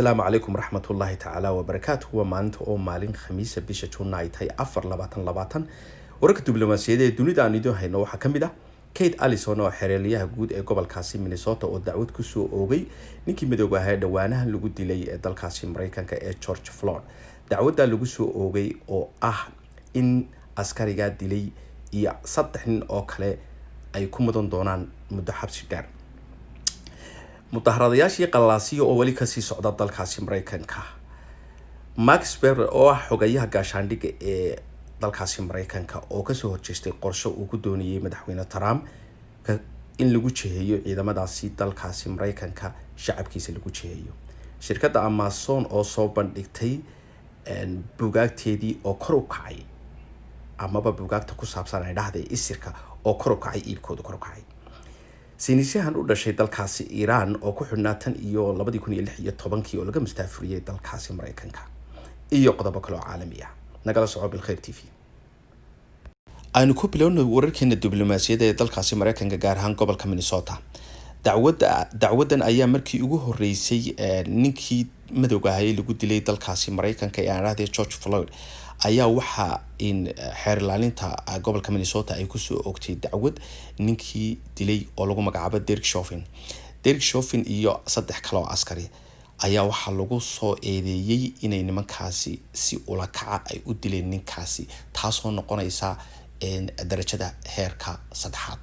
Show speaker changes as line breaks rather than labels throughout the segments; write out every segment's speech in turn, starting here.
Asalaamu calaykum waraxmatullaahi tacaala wabarakaatu. Waa maalinta oo maalin Khamiisa, bisha Juunna ay tahay 4, 2020. Wararka diblomaasiyadeed ee dunida aan idiin hayno waxaa ka mid ah Keith Ellison oo xeeralyaha guud ee gobolkaasi Minnesota oo dacwad kusoo oogay ninkii madooga ahaa ee dhowaanahan lagu dilay ee dalkaasi Mareykanka ee George Floyd. Dacwadda lagu soo oogay oo ah in askarigaa dilay iyo saddex nin oo kale ay ku mudan doonaan muddo xabsi dheer. Mudaharadayaashii qalaasiya oo weli kasii socda dalkaasi Mareykanka. Mark Esper oo ah xogayaha gaashaandhigga ee dalkaasi Mareykanka oo kasoo horjeestay qorshe uu ku doonayay madaxweyne Trump in lagu jiheeyo ciidamadaasi dalkaasi Mareykanka shacabkiisa lagu jiheeyo. Shirkadda Amazon oo soo bandhigtay bugaagteedii oo kor u kacay, amaba bugaagta ku saabsan ay dhahday isirka oo kor u kacay, iibkooda kor u kacay. Saynisyahan u dhashay dalkaasi Iiraan oo ku xidhnaa tan iyo 2016-kii oo laga mustaafuriyey dalkaasi Mareykanka, iyo qodobo kale oo caalami ah. Nagala soco Bilkhayr TV. Aynu ku bilowno wararkeena diblomaasiyadda ee dalkaasi Mareykanka, gaar ahaan gobolka Minnesota. Dacwaddan ayaa markii ugu horeysay ninkii madowga ahay lagu dilay dalkaasi Mareykanka ee aan dhahday George Floyd ayaa waxaa in xeer ilaalinta gobolka Minnesota ay kusoo oogtay dacwad ninkii dilay oo lagu magacaabo Derek Chauvin. Derek Chauvin iyo saddex kale oo askari ayaa waxaa lagu soo eedeeyey inay nimankaasi si ula kaca ay u dileen ninkaasi, taasoo noqonaysa darajada heerka saddexaad.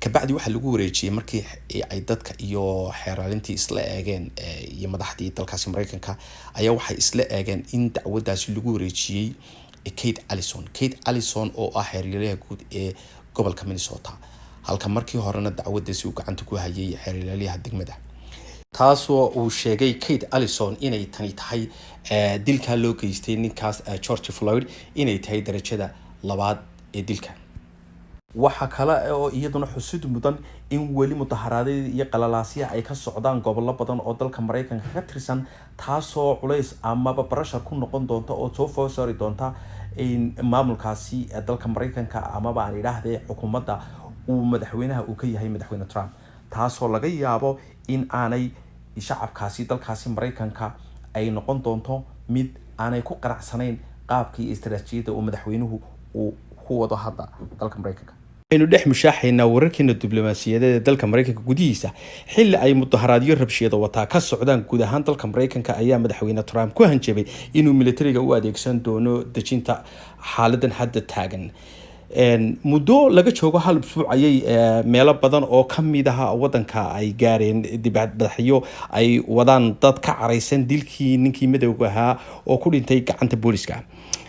Kabacdi waxaa lagu wareejiyey markii ay dadka iyo xeeraalintii isla eegeen iyo madaxdii dalkaasi Mareykanka ayaa waxay isla eegeen in dacwadaasi lagu wareejiyey Keith Ellison. Keith Ellison oo ah xeeryaalaha guud ee gobolka Minnesota, halka markii horena dacwadaasi uu gacanta ku hayay xeeryaalaha degmada, taasoo uu sheegay Keith Ellison inay tani tahay dilkaa loo geystay ninkaas George Floyd inay tahay darajada labaad ee dilka. Waxaa kale oo iyaduna xusid mudan in weli mudaharaadyada iyo qalalaasyaha ay ka socdaan gobollo badan oo dalka Mareykanka ka tirsan, taasoo culays amaba pressure ku noqon doonta oo soo food saari doonta maamulkaasi dalka Mareykanka, amaba aan idhaahdee xukuumadda uu madaxweynaha uu ka yahay madaxweyne Trump, taasoo laga yaabo in aanay shacabkaasi dalkaasi Mareykanka ay noqon doonto mid aanay ku qanacsanayn qaabkii iyo istaraatiijiyadda uu madaxweynuhu uu ku wado hadda dalka Mareykanka. Aynu dhex mushaaxaynaa wararkeena diblomaasiyadeed ee dalka Mareykanka gudihiisa. Xilli ay mudaharaadyo rabshiyada wataa ka socdaan guud ahaan dalka Mareykanka ayaa madaxweyne Trump ku hanjabay inuu militariga u adeegsan doono dejinta xaaladan hadda taagan. Muddo laga joogo hal usbuuc ayay meelo badan oo kamid ah wadanka ay gaareen dibadbaxyo ay wadaan dad ka caraysan dilkii ninkii madowga ahaa oo ku dhintay gacanta booliska.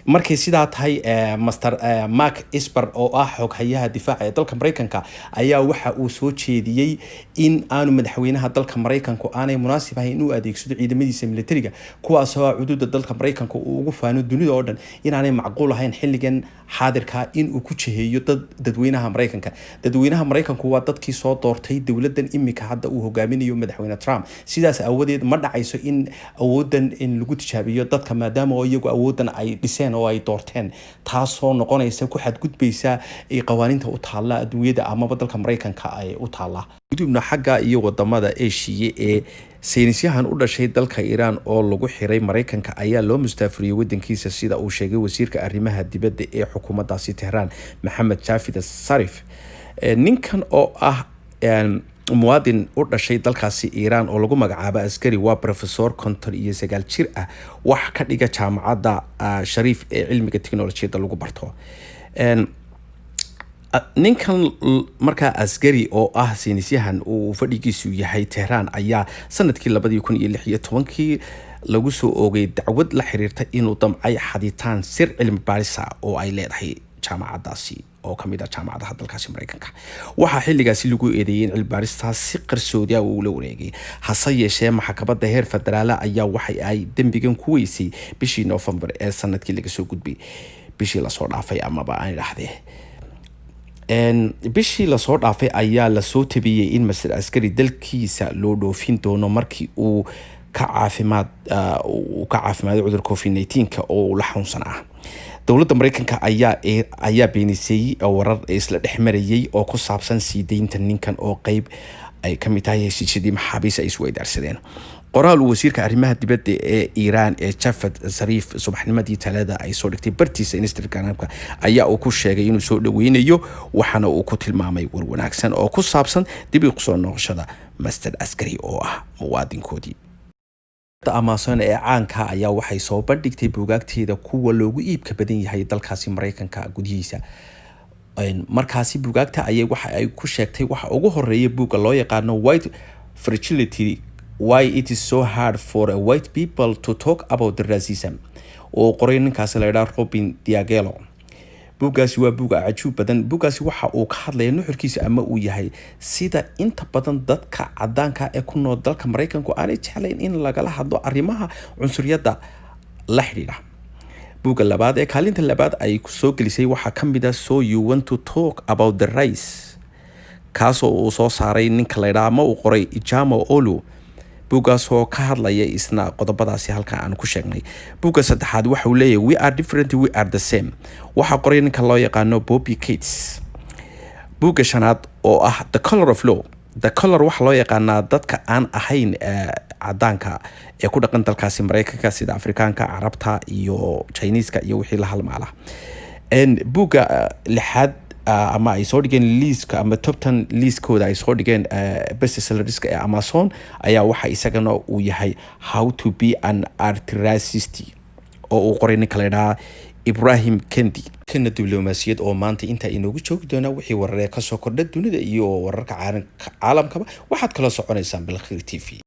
Markay sidaa tahay, Master Mark Esper oo ah xoghayaha difaaca ee dalka Mareykanka ayaa waxa uu soo jeediyey in aanu madaxweynaha dalka Mareykanku aanay munaasib ahayn inuu adeegsado ciidamadiisa militariga, kuwaasoo cududa dalka Mareykanka uu ugu faano dunida oo dhan, inaanay macquul ahayn xilligan xaadirka in uu ku jiheeyo dad dadweynaha Mareykanka. Dadweynaha Mareykanku waa dadkii soo doortay dowladan imika hadda uu hogaaminayo madaxweyne Trump. Sidaas aawadeed ma dhacayso in awoodan in lagu tijaabiyo dadka, maadaama oo iyagu awoodan ay dhiseen oo ay doorteen, taasoo noqonaysa ku xadgudbaysa qawaaniinta u taalla adduunyada amaba dalka Mareykanka ay u taalla. Gudubna xagga iyo wadamada Eshiya ee saynisyahan u dhashay dalka Iiraan oo lagu xiray Mareykanka ayaa loo mustaafuriyey wadankiisa, sida uu sheegay wasiirka arrimaha dibadda ee xukuumaddaasi Tehraan, Maxamed Javad Zarif. Ninkan oo ah muwaadin u dhashay dalkaasi Iiraan oo lagu magacaabo Askari waa professor 59 jir ah, wax ka dhiga jaamacadda Shariif ee cilmiga technolojiyadda lagu barto. Ninkan markaa Askari oo ah saynisyahan uu fadhigiisu yahay Tehraan ayaa sanadkii 2016-kii lagu soo oogay dacwad la xiriirta inuu damcay xaditaan sir cilmi baarisa oo ay leedahay jaamacadaasi oo kamid ah jaamacadaha dalkaasi Mareykanka. Waxaa xilligaasi lagu eedeeyey in cilmi baaristaas si qarsoodi ah uu la wareegay. Hase yeeshee, maxkamadda heer federaale ayaa waxa ay dembigan ku weysay bishii Noofembar ee sanadkii laga soo gudbay, bishii lasoo dhaafay, amaba aan idhaahdee bishii lasoo dhaafay ayaa lasoo tabiyey in Master Askari dalkiisa loo dhoofin doono markii uu ka caafimaaday cudurka COVID-19-ka oo uu la xanuunsan ah. Dowladda Mareykanka ayaa beenisay warar isla dhex marayay oo ku saabsan sii deynta ninkan oo qeyb ay kamid tahay heshiisyadii maxaabiis ay isweydaarsadeen. Qoraal uu wasiirka arrimaha dibadda ee Iiraan ee Javad Zarif subaxnimadii Talaada ay soo dhigtay bartiisa Instagramka ayaa uu ku sheegay inuu soo dhaweynayo, waxaana uu ku tilmaamay war wanaagsan oo ku saabsan dib u soo noqoshada Master Askari oo ah muwaadinkoodii. Amazon ee caanka ayaa waxay soo bandhigtay buugaagteeda kuwa loogu iibka badan yahay dalkaasi Mareykanka gudihiisa. Markaasi buugaagta ayay waxa ay ku sheegtay waxa ugu horeeya buugga loo yaqaano "White Fragility: Why It Is So Hard for a White People to Talk About the Racism" oo qoray ninkaasi la yidhaha Robin DiAngelo. Buuggaasi waa buug cajuub badan. Buuggaasi waxa uu ka hadlaya nuxurkiisa ama uu yahay sida inta badan dadka cadaanka ee ku nool dalka Mareykanku aanay jeclayn in lagala hadlo arrimaha cunsuriyadda la xidhiidha. Buugga labaad ee kaalinta labaad ay soo gelisay waxaa ka mid ah "So You Want to Talk About the Race", kaasoo uu soo saaray ninka la yidhaha ama uu qoray Ijeoma Oluo, buuggaasoo ka hadlaya isna qodobadaasi halka aan ku sheegnay. Buugga saddexaad waxa uu leeyahay "We Are Different, We Are the Same", waxaa qoray ninka loo yaqaano Bobby Cates. Buugga shanaad oo ah "The Color of Law", the color waxaa loo yaqaanaa dadka aan ahayn cadaanka ee ku dhaqan dalkaasi Mareykanka, sida Afrikaanka, Carabta iyo Chiniiska iyo wixii la halmaala. Buugga lixaad ama ay soo dhigeen liiska ama top 10 liiskooda ay soo dhigeen bestsellerska ee Amazon ayaa waxa isagana uu yahay "How to Be an Antiracist" oo uu qoray ninka la yidhaha Ibrahim Kendi. Kana diblomaasiyad oo maanta intaa inoogu joogi doonaa. Wixii wararee kasoo kordha dunida iyo wararka caalamkaba waxaad kala soconaysaan Bilkhir TV.